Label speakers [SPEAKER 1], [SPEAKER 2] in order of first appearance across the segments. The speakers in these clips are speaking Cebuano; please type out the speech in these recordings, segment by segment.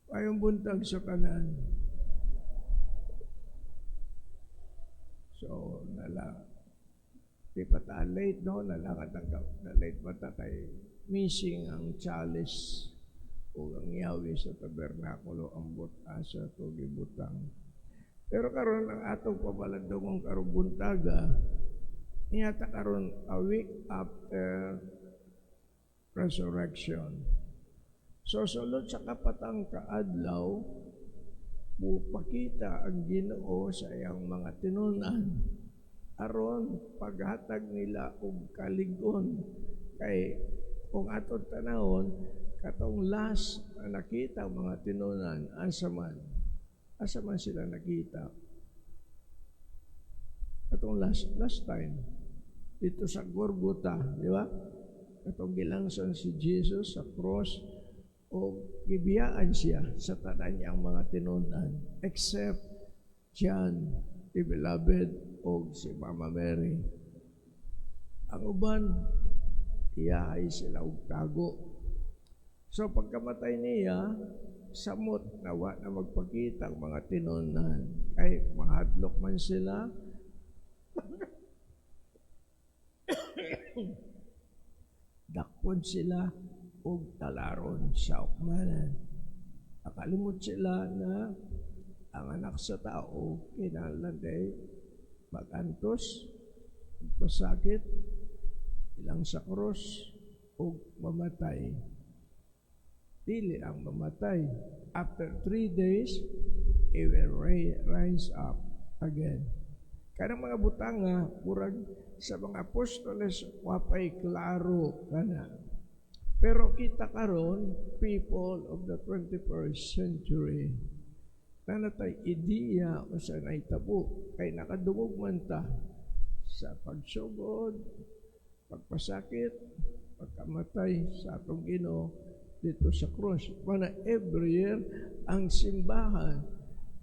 [SPEAKER 1] Maayong buntag sa tanan. So, nala, di pa ta late, no? Nalakat ang na late pa ta kay missing ang chalice o ang yawi sa tabernakulo, ambot asa to gibutang. Pero karon, ang atong pabalandong karong buntaga, niyata karon a week after resurrection. So sulod sa kapatang kaadlaw, mupakita ang Ginoo sa iyang mga tinunan aron paghatag nila og kaligon, kay kung atong tanawon katong last na nakita ang mga tinunan, asa man sila nakita katong last last time? Dito sa Golgotha, di ba? Katong gilangsan si Jesus sa cross o gibiyaan siya sa tanan niyang mga tinunan except John the Beloved o si Mama Mary. Ang uban, iyahay sila og tago. So pagkamatay niya, samot na wa na magpakita ang mga tinunan kay mahadlok man sila, dakpon sila og talaron sa ukmanan. Nakalimot sila na ang Anak sa Tao kinahanglan kay magantos, pasakit, ilang sa krus, ug mamatay. Dili ang mamatay. After 3 days, he will rise up again. Kanang mga butanga, murag sa mga apostoles, wapay klaro kana. Pero kita karon, people of the 21st century, na natay ideya unsa nahitabo kay nakadungog man ta sa pagsugod, pagpasakit, pagkamatay sa atong Ginoo dito sa cross. Mana every year ang simbahan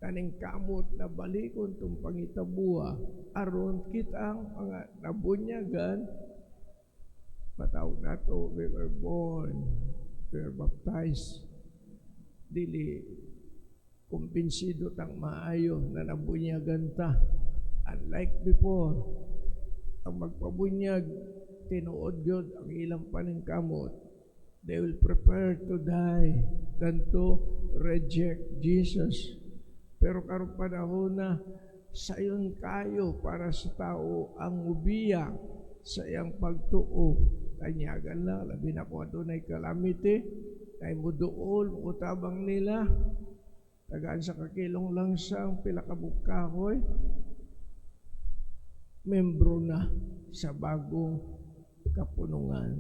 [SPEAKER 1] kaning kamot na balikon tong pangitabuha aron kitang mga nabunyagan, matawag nato, we were born, we were baptized. Dili kumbinsido tang maayo na nabunyagan ta. Unlike before, ang magpabunyag, tinuod yun ang ilang paningkamot. They will prepare to die than to reject Jesus. Pero karong panahon na sayon kayo para sa tao ang mubiya sa iyang pagtuo. Kanyagan lang, labi na kung adunay calamity, kay muduol, mutabang nila, tagaan sa kakilong langsang, pila ka kahoy, membro na sa bagong kapunungan.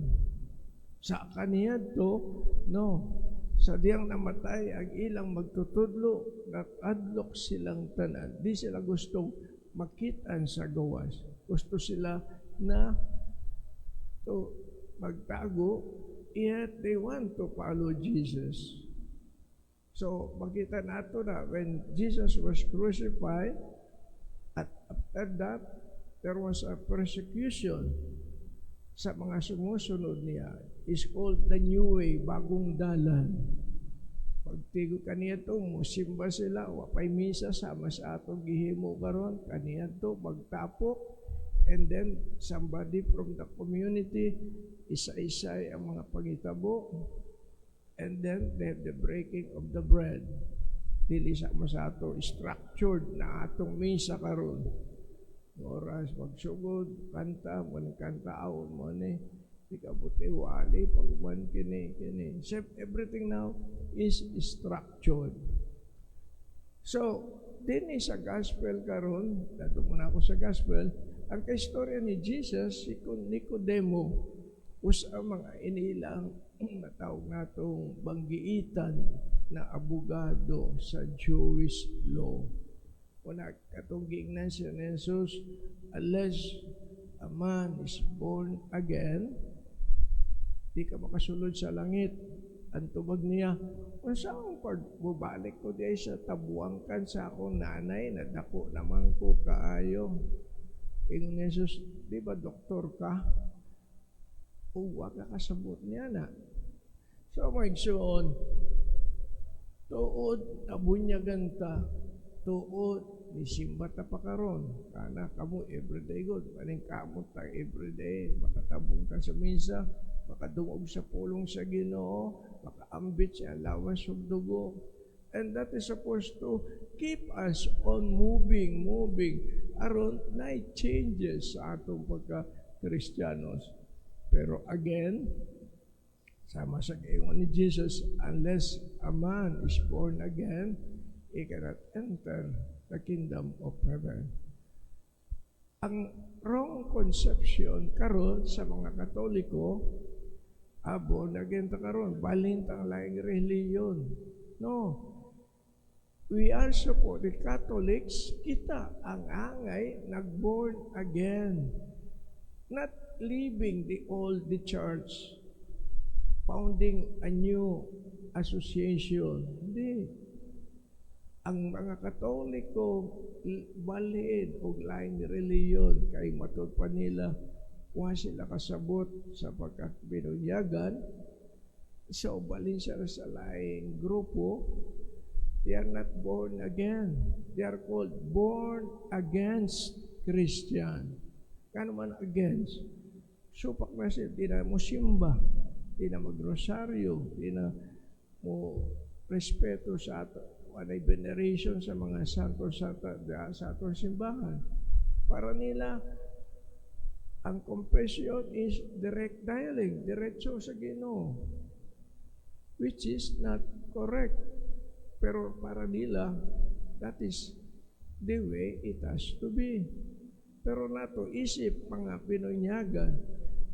[SPEAKER 1] Sa kaniya to, no, sa diyang namatay ang ilang magtutudlo, nakadlok silang tanan. Di sila gustong makitaan sa gawas. Gusto sila na to magtago, yet they want to follow Jesus. So, makita nato na when Jesus was crucified, at after that, there was a persecution sa mga sumusunod niya. Is called the New Way, bagong dalan. Pagtigo kaniya to, musimba sila, wapay misa sama sa atong gihimo karon, kaniya to magtapok, and then somebody from the community, isa-isay ang mga pangitabo, and then they have the breaking of the bread. Dili sa masato structured na atong misa karon. Oras magsugod, kanta, mo ni kanta awon mo ni di ka buti wali pag man kini kini. So everything now is structured. So, din sa gospel karon, dato muna ako sa gospel, ang kaistorya ni Jesus, si Nicodemo, usa mga inilang matawag natong banggiitan na abogado sa Jewish law. Una, katong giingnan siya ni Jesus, "Unless a man is born again, di ka makasulod sa langit." Ang tubag niya, "Unsa ang pagbabalik ko di sa tabuangkan sa akong nanay, nadako naman ko kaayo?" Ingon ni Jesus, "Di ba doktor ka?" O wa ka kasabot niya na. So mga igsoon, Tuod nabunyagan ta, tuod nisimba ta pa karon. Kana kamo everyday gud, kaning kamot ta everyday makatabong ta sa misa, makadungog sa pulong sa Ginoo, makaambit sa lawas ug dugo. And that is supposed to keep us on moving, moving, aron na changes sa atong pagka-Kristiyanos. Pero again, sama sa giingon ni Jesus, unless a man is born again, he cannot enter the kingdom of heaven. Ang wrong conception karon sa mga Katoliko, born again ta karon, balhin tang laing relihiyon. No. We are supposed, the Catholics, kita ang angay nag-born again. Not leaving the old the church, founding a new association. Hindi. Ang mga Katoliko balhin og laing relihiyon kay matud pa nila wa sila kasabot sa pagkabinunyagan, so balhin sila sa laing grupo. They are not born again. They are called born against Christian. Kano man against? Supak na sila, di na mo simba, di na magrosaryo, di na mo respeto sa ato, walay veneration sa mga santo sa atong simbahan. Para nila, ang confession is direct dialing, diretso sa Ginoo, which is not correct. Pero para nila, that is the way it has to be. Pero nato isip mga binunyagan,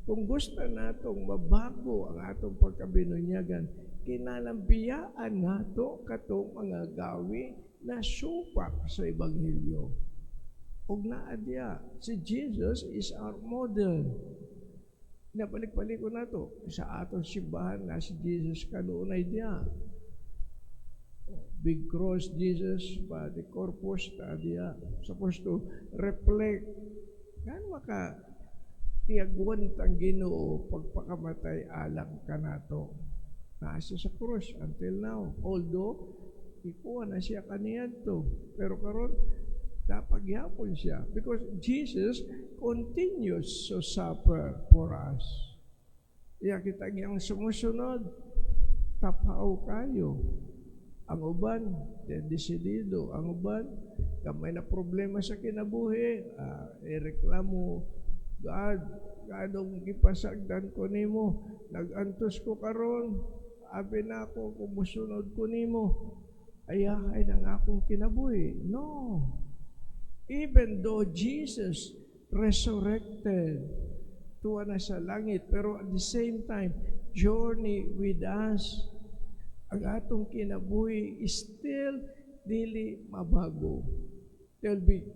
[SPEAKER 1] kung gusto natong mabago ang atong pagkabinunyagan, kinahanglan biyaan nato katong mga gawi na supak sa Ebanghelyo. Ug naa diya, si Jesus is our model. Nabalik-balik ko nato sa atong simbahan na si Jesus kanunay diya. Big cross Jesus, body corpus ta diya. Supposed to reflect. Gan maka tiagwan tang Ginoo pagpakamatay alang kanato. Naa siya sa cross until now. Although, ikuha na siya kaniadto. Pero karon dapat gyapon siya because Jesus continues to suffer for us. Iya kita ngiyang sumusunod, tapaw kayo. Ang uban, desidido. Ang uban, gamay na problema sa kinabuhi, ireklamo, "God, ganong gipasagdan ko nimo, nagantos ko karon, abi na ako kung musunod ko nimo, ayahay ng akong kinabuhi." No. Even though Jesus resurrected, tuwa na sa langit, pero at the same time, journey with us. Ang atong kinabuhi is still dili mabago. There will be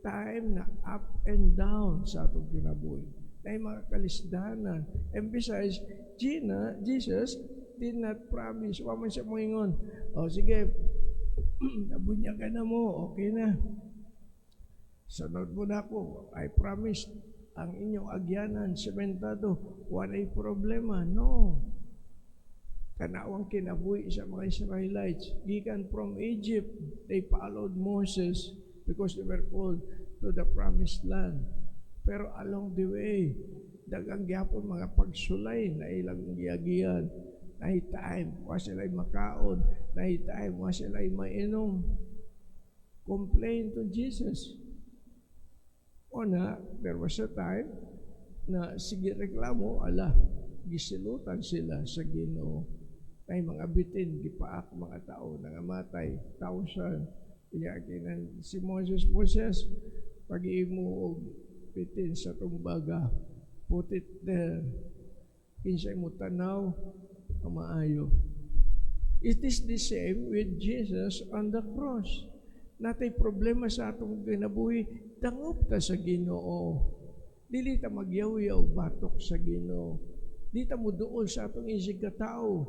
[SPEAKER 1] time na up and down sa atong kinabuhi. Na mga kalisdanan. And besides, Jesus did not promise. Wa man siya moingon, "Oh, sige, nabunyagan na mo, okay na. Sunod mo na ako. I promise, ang inyong agyanan, sementado, walay problema." No. Tanawang kinabuhi sa mga Israelites. Gikan from Egypt, they followed Moses because they were called to the promised land. Pero along the way, daghang gyapon mga pagsulay na ilang giagian. Naay time, wa sila'y makaon. Naay time, wa sila'y mainom. Complain to Jesus. Una, there was a time na sige reklamo, ala, gisilutan sila sa Ginoo. Ay mga bitin, gipaak mga tao, nangamatay, thousand. Iya kinan si Moses, "Moses, pag-imo og bitin sa tumbaga, put it there. Kinsay mo tanaw, ang maayo." It is the same with Jesus on the cross. Natay problema sa atong kinabuhi, dangop ta sa Ginoo. Dili ta magyaw-yaw batok sa Ginoo. Di ta moduol sa atong isig katao.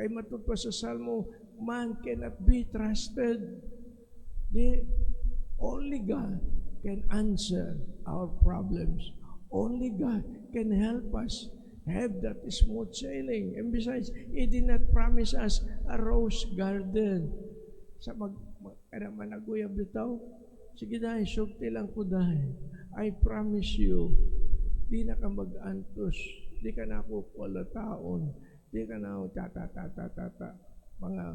[SPEAKER 1] Kay matud pa sa Salmo, man cannot be trusted. The only God can answer our problems. Only God can help us. have that smooth sailing. And besides, He did not promise us a rose garden. Sa mag kada managuyab bitaw, sige dahil, sulti lang ko dahil. I promise you, di na ka mag-antos, di ka na ako taon, di ka na ta ta ta ta ta ta. Mga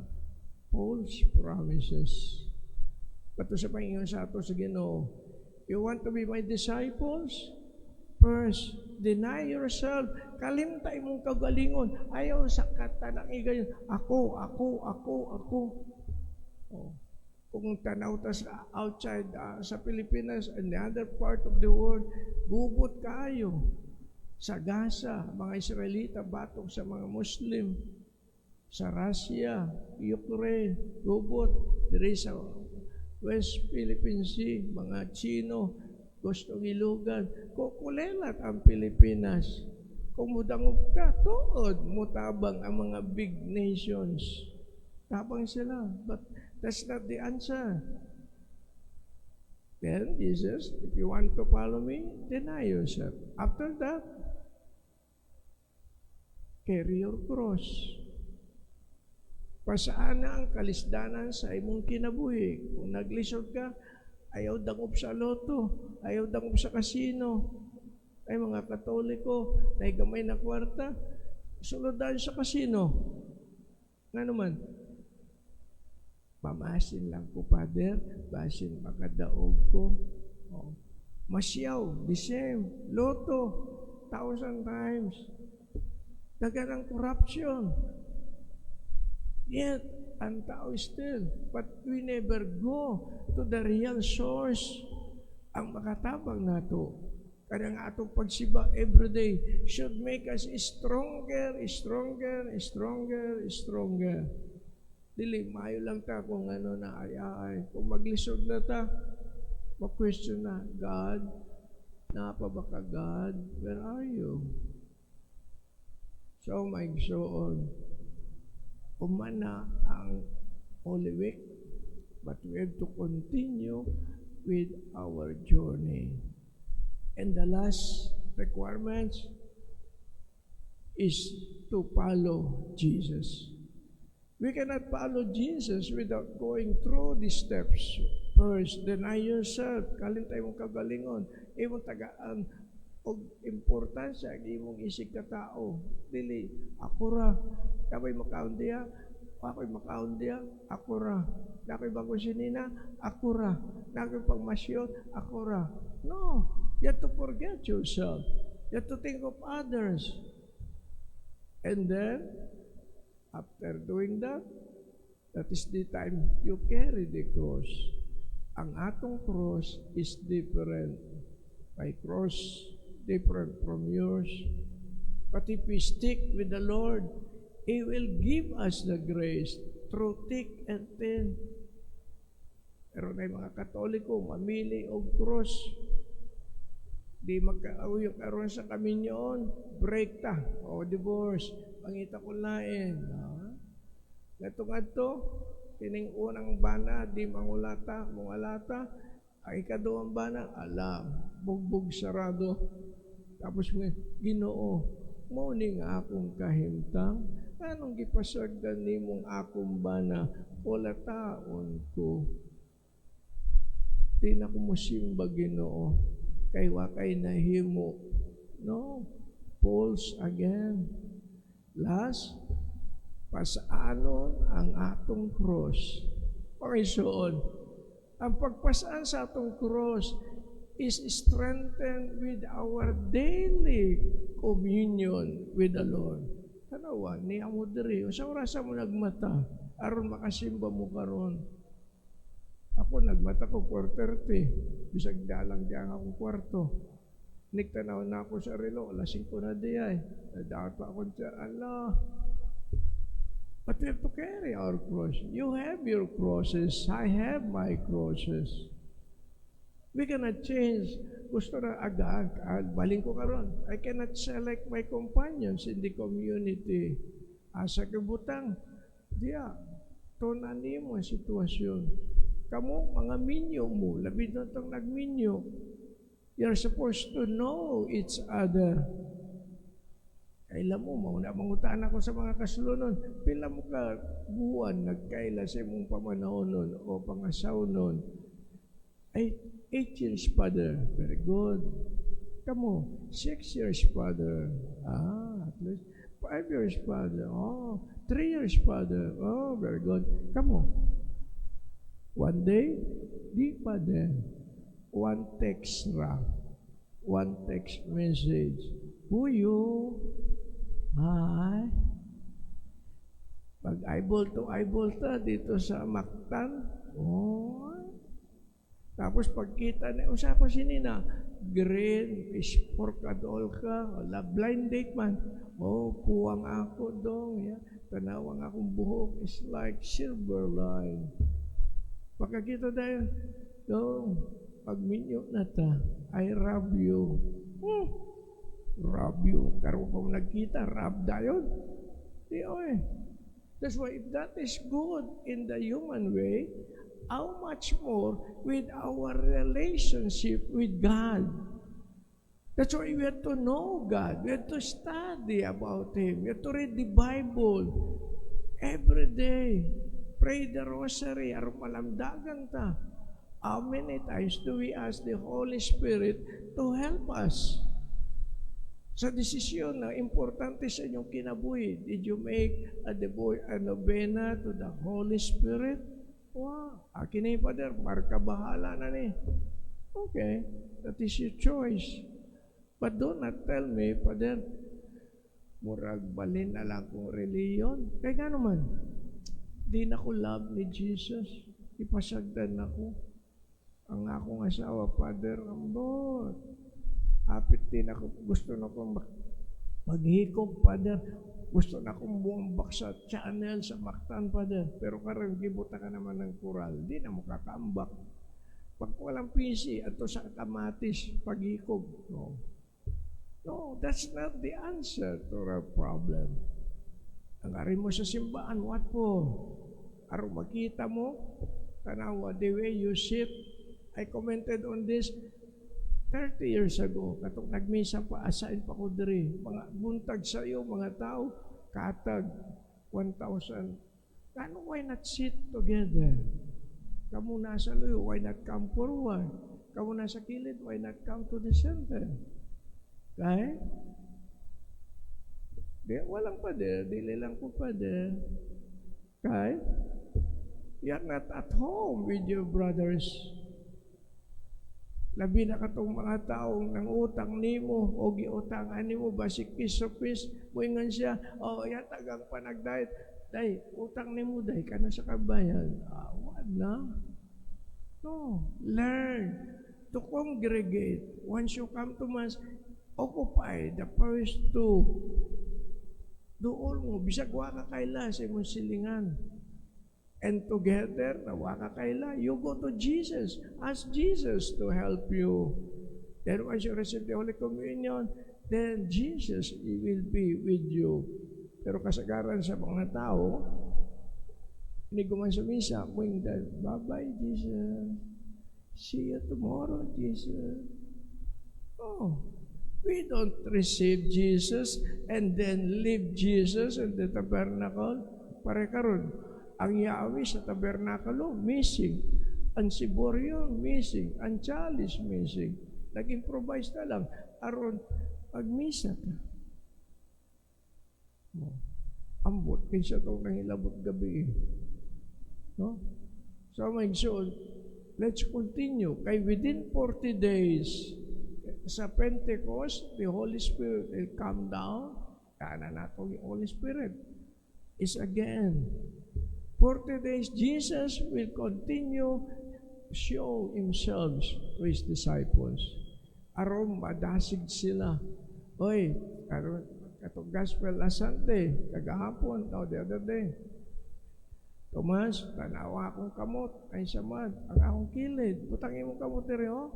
[SPEAKER 1] false promises. Pato sa Panginoon sa ato sa Ginoo, "You want to be my disciples? First, deny yourself." Kalimta imong kagalingon. Ayaw sa katanang igayon. Ako, ako, ako, ako. Oh. Kung tanaw ta sa outside sa Pilipinas and the other part of the world, gubot kaayo. Sa Gaza, mga Israelita batok sa mga Muslim. Sa Russia, Ukraine, gubot. Diri sa West Philippine Sea, mga Chino, gustong ilugan. Kukulelat ang Pilipinas. Kung mudangop ka, tuod, mutabang ang mga big nations. Tabang sila. But that's not the answer. Then Jesus, "If you want to follow me, deny yourself. After that, carry your cross." Pasaan na ang kalisdanan sa imong kinabuhi. Kung naglisod ka, ayaw dangop sa lotto, ayaw dangop sa kasino. Ay mga Katoliko, gamay na kwarta, sulod dahil sa kasino. Nga naman, pamasin lang ko, Father, basin makadaog ko. Oh. Masyaw, the same. Lotto, thousand times. Daghan ang corruption. Yet, ang tao still. But we never go to the real source. Ang makatabang nato. Kanang atong pagsimba every day should make us stronger, stronger, stronger, stronger. Dili, maayo lang ta kung ano na ay ay. Kung maglisod na ta, ma-question na, "God, naa pa ba ka, God? Where are you?" So, my so on. Humana ang Holy Week, but we have to continue with our journey. And the last requirement is to follow Jesus. We cannot follow Jesus without going through these steps. First, deny yourself. Kalimtay imong kagalingon. Imong tagaan og importansya ang imong isig ka tao. Dili, ako ra. Ako'y makaon diya. Ako'y makaon diya. Ako ra. Ako'y bagong sinina. Ako ra. Ako'y pagmasyon. Ako ra. No. You have to forget yourself. You have to think of others. And then, after doing that, that is the time you carry the cross. Ang atong cross is different. My cross different from yours. But if we stick with the Lord, He will give us the grace through thick and thin. Pero na mga Katoliko, mamili og cross. Di magkauyok aron sa kaminyoon, break ta o divorce, pangita ko lain. Ah. Ngadto ngadto, kining unang bana di mangulata, mungalata, ang ikaduhang bana, ala, bugbog sarado. Tapos mo, "Ginoo, mao ni nga akong kahimtang, anong gipasagdan nimong akong bana, kulataon ko. Di na ko mosimba, Ginoo, kay wa kay nahimo." No, false again. Last, pasanon ang atong cross. Pangisuon, ang pagpasaan sa atong cross is strengthened with our daily communion with the Lord. Tanawa, niya mo diri, sa orasa mo nagmata, aron makasimba mo karon. Ako nagmata ko 4:30, bisag dalang diyan akong kwarto. Nigtanaw na ako sa relo, alas 5 na diay. Dapat pa ako siya, ala. But we have to carry our cross. You have your crosses, I have my crosses. We cannot change. Gusto na agad, baling ko karon. I cannot select my companions in the community. Asa ka butang, diya, tunan nimo ang sitwasyon. Kamo, mga minyo mo, labi na itong nagminyo. You're supposed to know each other. Kaila mo, mauna mangutan ako sa mga kasulunon, pila mo ka buwan nagkaila sa imong pamanahonon o pangasawnon? 8 years, Father. Very good. Kamo, 6 years, Father. Ah, at least. 5 years, Father. Oh, 3 years, Father. Oh, very good. Kamo, one day? Di, Father. One text ra. One text message. Puyo. Hi. Pag eyeball to eyeball ta dito sa Mactan. Oh. Tapos pagkita na, usa ko si Nina, green, is for kadol ka, wala, blind date man. Oh, kuwang ako dong. Yeah. Tanawang akong buhok is like silver line. Pagkakita tayo, dong, pagminyo na ta, I love you. Rub you. Karon kung nagkita, rub dayon. Di oy. That's why if that is good in the human way, how much more with our relationship with God? That's why we have to know God. We have to study about Him. We have to read the Bible every day. Pray the rosary aron malamdagan ta. How many times do we ask the Holy Spirit to help us sa desisyon na importante sa inyong kinabuhi? Did you make a novena to the Holy Spirit? Wow. Akin ni Father, marka bahala na ni. Okay, that is your choice. But do not tell me, "Father, murag balin na lang kong reliyon." Kaya nga naman, di na ko love ni Jesus. Ipasagdan ako. Ang akong asawa, Father, ambot. Apit din ako, gusto na akong maghikog, Father. Gusto na akong bumbak sa channel, sa Mactan, Father. Pero karon gibuta ka naman ng kural, di na mo kakambak. Pag walang PC, ato sa kamatis, paghikog. No. No, that's not the answer to our problem. Ang ari mo sa simbahan, what po? Aron makita mo, tanawa, the way you sit. I commented on this 30 years ago. Katong nagmisa pa, asain pa ko diri. Mga buntag sa iyo, mga tao, katag, 1,000. Kano, why not sit together? Kamu nasa luyo, why not come forward? Kamu nasa kilid, why not come to the center? Okay? Di, walang pader, dili lang ko pader. Okay? You're not at home with your brothers. Labi na katong mga taong nang utang nimo o giutangan nimo basig piece of piece, muingon siya, "Oh, yatagang panagdayet. Day, utang nimo day, kana sa kabayan." Ah, wala na. No, learn to congregate. Once you come to Mass, occupy the first two. Doon mo, bisag wa ka kaila sa imong silingan. And together, na wa ka kaila, you go to Jesus. Ask Jesus to help you. Then once you receive the Holy Communion, then Jesus will be with you. Pero kasagaran sa mga tao, hindi guman sa misa, muingdan, "Bye-bye, Jesus. See you tomorrow, Jesus." Oh, we don't receive Jesus and then leave Jesus in the tabernacle. Pare karon, ang yawi sa tabernaculo, missing. Ang siboryo, missing. Ang chalice, missing. Nag-improvise na lang aron pagmisa ta. Oh. Ambot kinsa tong nangilabot gabi eh. No? So my so let's continue. Kay within 40 days, sa Pentecost, the Holy Spirit will come down. Kana nato yung Holy Spirit is again. 40 days, Jesus will continue show himself to his disciples. Aron madasig sila. Oy, karon katong gospel last Sunday, kagahapon, no, the other day. "Tomas, tanawa akong kamot, ay samad, ang akong kilid. Butang imong kamot diri, oh.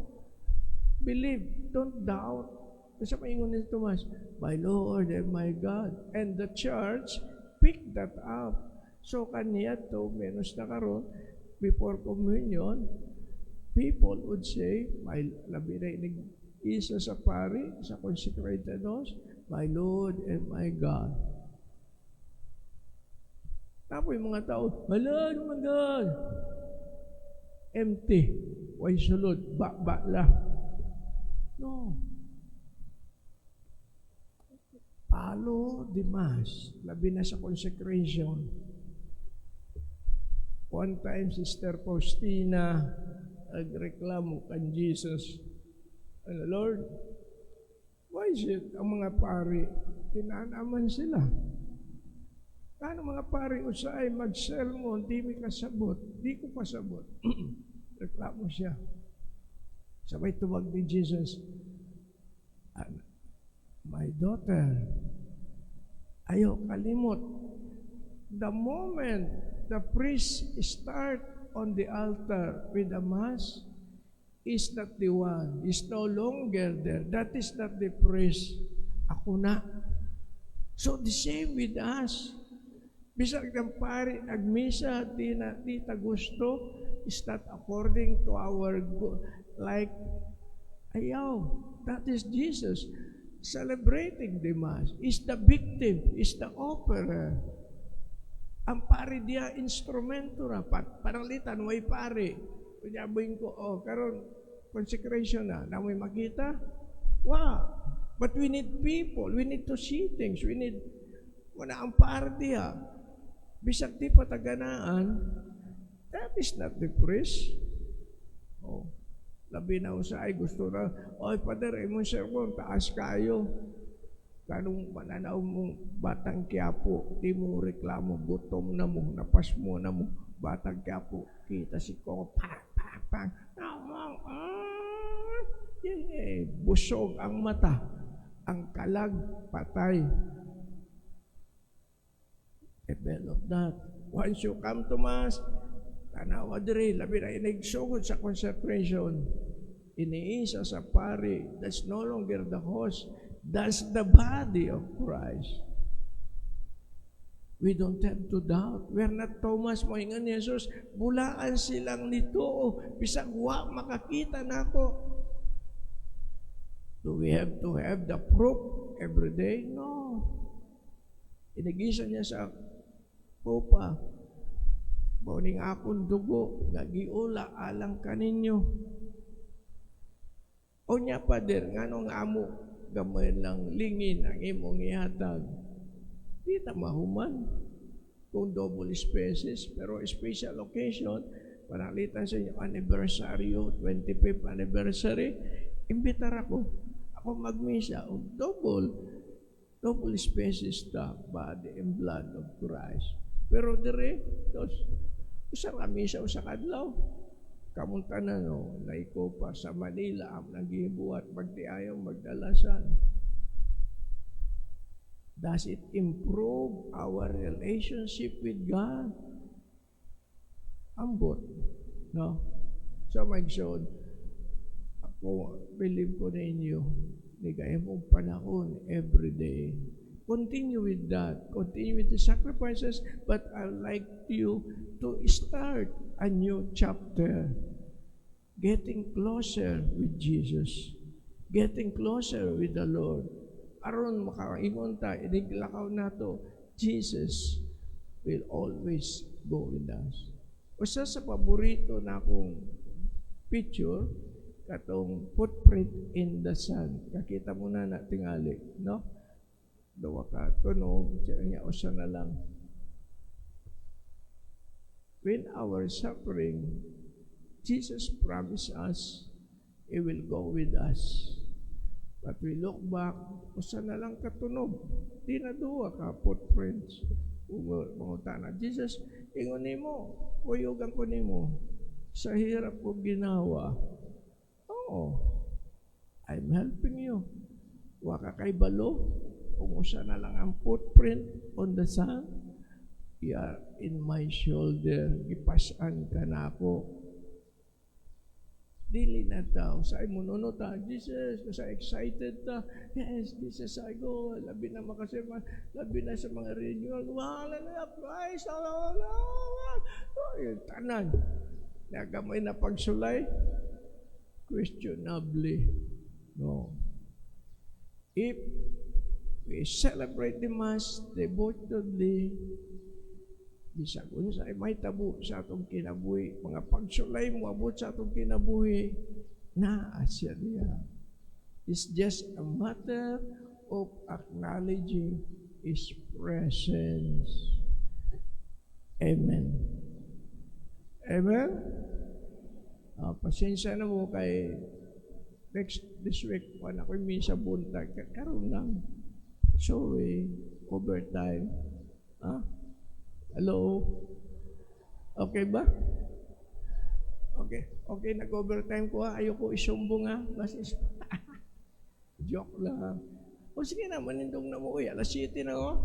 [SPEAKER 1] Believe, don't doubt." Kasi maingon ni Tomas, "My Lord and my God." And the church picked that up. So kaniya to, menos na karon, before communion, people would say, may labi na inig isa sa pari, sa consecrated host, My Lord and my God. Tapos yung mga tao, "My Lord, my God." Empty. Way sulod. Ba-ba lang. No. Follow the Mass. Labi na sa consecration. One time, Sister Faustina nagreklamo kan Jesus. Ano, "Lord, why is it ang mga pari, tinanaman sila? Paano mga pari usahay mag-sermon, di mi kasabot, di ko kasabot." Reklamo siya. Sabay tubag ni Jesus, "My daughter, ayaw kalimot. The moment the priest start on the altar with the Mass, is not the one, is no longer there. That is not the priest. Ako na." So the same with us. Bisag ang pari nagmisa, di na di ta gusto, is not according to our like, ayaw. That is Jesus celebrating the Mass. Is the victim, is the offerer. Ang pari diya instrumento ra. Pananglitan, way pari. Kunya ko, oh, karon consecration na, namoy makita? Wow. But we need people. We need to see things. We need, wala ang pari diya. Bisag di pa ta ganaan, that is not the priest. Oh. Labi na usahay gusto na, "Oy, Father, imong sermon, taas kayo." Kanong mananaw mo, Batang Quiapo, di mo reklamo, gutom na mo, napasmo na mo, Batang Quiapo, kita si Coco, pang, pang, pang, ah, yeah, busog ang mata, ang kalag, patay. Develop that. Once you come to Mass, tanawa diri, labi na inigsugod sa consecration, iniisa sa pari, that's no longer the host, that's the body of Christ. We don't have to doubt. We're not Thomas. Moingon ni Jesus, "Bulaan silang nito. Bisag wa makakita nako." Do we have to have the proof every day? No. Inigisa niya sa kopa. "Mao ning akong dugo, nga giula alang kaninyo." O nya, Father, nganong amo gamay lang lingin ang imong ihatag? Di ta mahuman kung double species, pero special occasion, pananglitan sa inyo anibersaryo, 25th anniversary, imbitar ako. Ako magmisa, og double species ta, body and blood of Christ. Pero dire, dos, usa ka misa, usa ka adlaw. Kamong tanan, no, naiko pa sa Manila, ang nagibuhat, magdiayaw, magdalasan. Does it improve our relationship with God? Ambot. No? So, my God, ako, believe ko ninyo, ni mong panahon every day. Continue with that. Continue with the sacrifices, but I'd like you to start a new chapter. Getting closer with Jesus. Getting closer with the Lord. Aron makaingon ta, iniglakaw nato, Jesus will always go with us. Usa sa paborito na akong picture, katong footprint in the sand. Kakita mo na na tingali, no? Duwa ka tunog, niya usa na lang. When our suffering, Jesus promised us He will go with us. But we look back, usa na lang katunog. Di na duwa ka footprints. Mangutana, "Jesus, ingon nimo, kuyugan ko nimo sa hirap ko ginawa." Oo. I'm helping you. Wa ka kaybalo, kung usa na lang ang footprint on the sand, you are in my shoulder, gipasan ka na ako. Dili na ta, sa mununo ta, "Jesus," sa excited ta, "Yes, Jesus, I go," labi na makasema, labi na sa mga renewal, "Hallelujah, praise, hallelujah," tanan. Nagamay na pagsulay, questionably, no. If We celebrate the Mass devotedly. Bisag unsay mahitabo sa atong kinabuhi, mga pagsulay moabot sa atong kinabuhi, naa siya diha. It's just a matter of acknowledging His presence. Amen. Amen? Pasensya na mo kay next this week wala ko misa buntag, karon lang. Sorry, overtime. Ah? Hello? Okay ba? Okay. Okay, nag-overtime ko ha. Ayoko isumbong ha. Basta joke lang. O sige na, manindog na mo. Uy, alas 7 na oh.